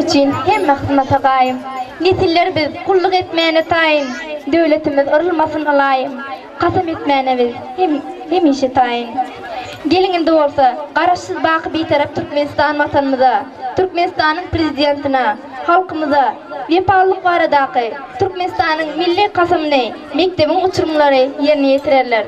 üçin hemme hyzmata gaýym. Nesiller biz gulluk etmäne taýyn, Döwletimiz yrylmasyn ylaýym. Kasam etmäne biz hem hemişe taýyn. Geliň indi bolsa, Garaşsyz baky Bitarap Türkmenistan Watanymyza, Türkmenistanyň Prezidentine, halkymyza wepalylyk baradaky Türkmenistanyň Milli Kasamyny mekdebiň uçurymlary ýerine ýetirerler.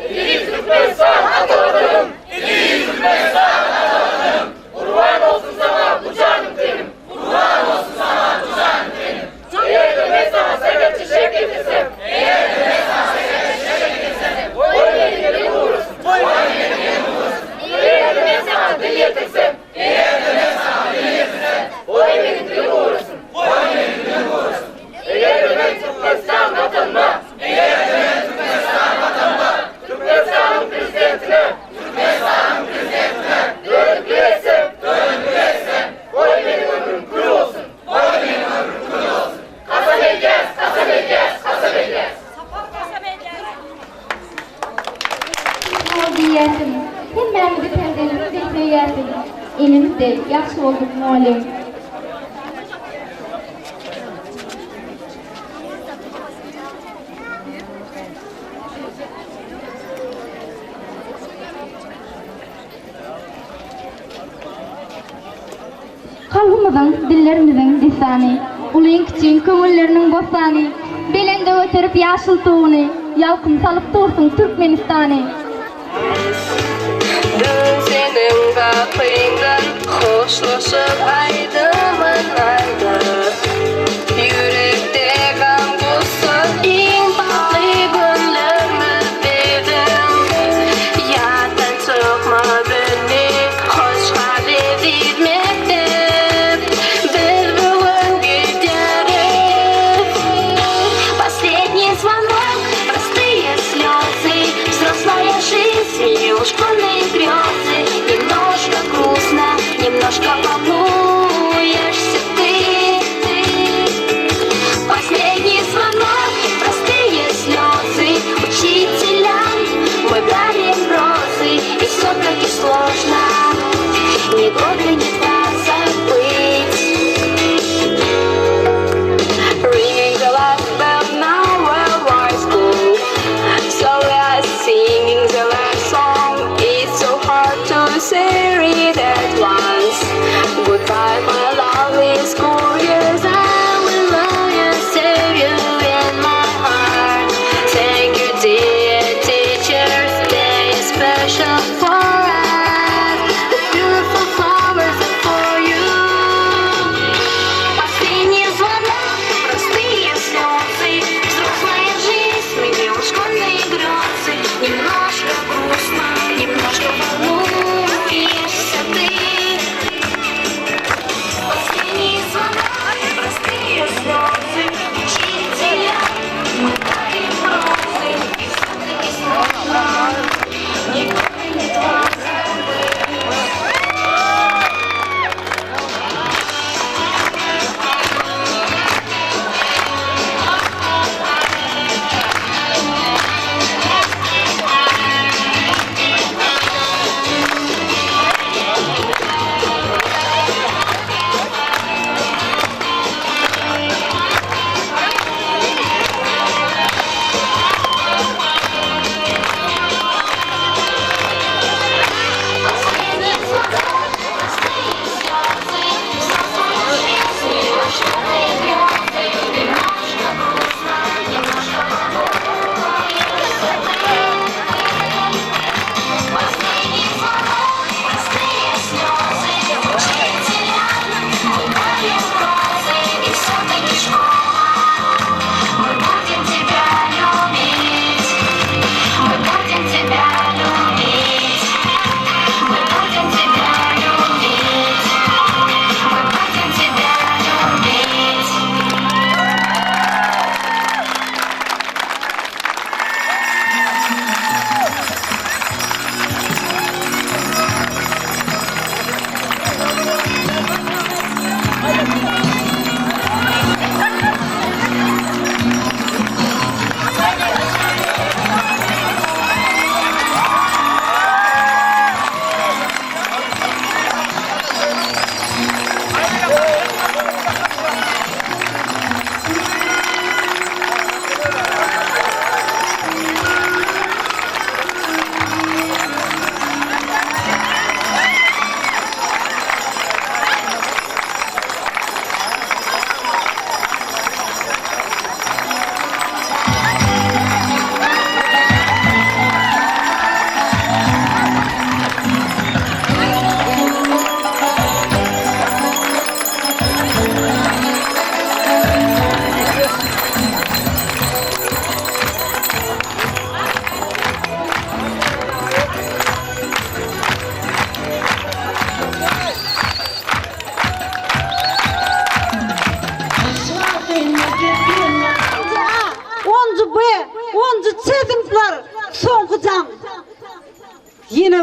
Eziz Türkmenistan ata Watanym! Eziz Türkmenistan ata Watanym! Gurban olsun saňa bu janym tenim! Gurban olsun saňa bu janym tenim! Eger-de men saňa sähelçe şek ýetirsem! Eger-de men saňa sähelçe şek ýetirsem! Goý meniň elim gurasyn! Goý meniň elim gurasyn! Eger-de men saňa dil ýetirsem! Eger-de men saňa dil ýetirsem! Goý meniň dilim gurasyn! Goý meniň dilim gurasyn! Eger-de men Türkmenistan Watanyma! Eger-de men Türkmenistan Watanyma! Türkmenistanyň Prezidentine! Türkmenistanyň Prezidentine! Dönüklik etsem! Dönüklik etsem! Goý meniň ömrüm kül bolsun! Goý meniň ömrüm kül bolsun! Kasam edýäs! Kasam edýäs! Kasam edýäs! Sag diýýärsiň. Hemmämizi perzendiň deý söýýärsiň. Enemiz deý ýagşy bolduň mugallym. Kalbymyzyň, dillerimiziň dessany, Ulyň-kiçiň köňülleriniň bossany, Belende göterip ýaşyl tuguny, Ýalkym salyp dursuň Türkmenistany. Dün seniň gapyňdan hoşlaşyp aýdymyn aýdyp Ýürekde gam-gussa iň bagtly günlerimiz biziň Ýatdan çykmaz indi hoş gal eziz mekdep Biz bu gün gidýäris Posledniý zvonok Простые слезы, взрослая жизнь и школьные грезы. Немножко грустно, немножко попутно.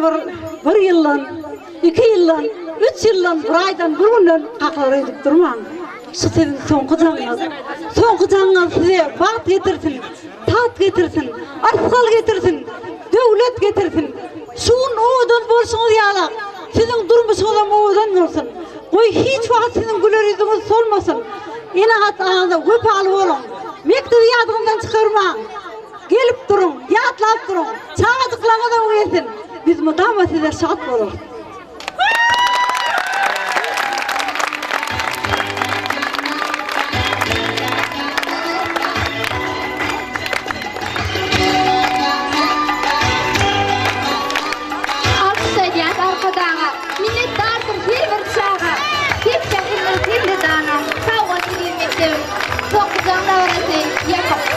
bir bir ýyldan, iki ýyldan, üç ýyldan, bir aýdan, bir günden kaklar öýdüp durmaň. Şu siziň soňky jaňyňyz. Soňky jaňyňyz size bagt getirsin, tagt getirsin, yrsgal getirsin, döwlet getirsin. Şu gün owadan bolşuňyz ýalak, siziň durmuşyňyzam owadan bolsun. Goý, hiç wagt siziň güler ýüzüňiz solmasyn. Ene-ataňyza wepaly boluň. Mekdebi ýadyňyzdan çykarmaň. Gelip duruň, ýatlap duruň. Çagajyklaryňyzam gelsin. Biz mydama size şat bolarys. Alkyş aýdýas Arkadaga, Minnetdardyr her bir çaga. Pek pähimli hem-de dana, Sag bol eziz mekdebim. Soňky jaň dabarasy ýapyk.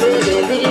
Ezizim.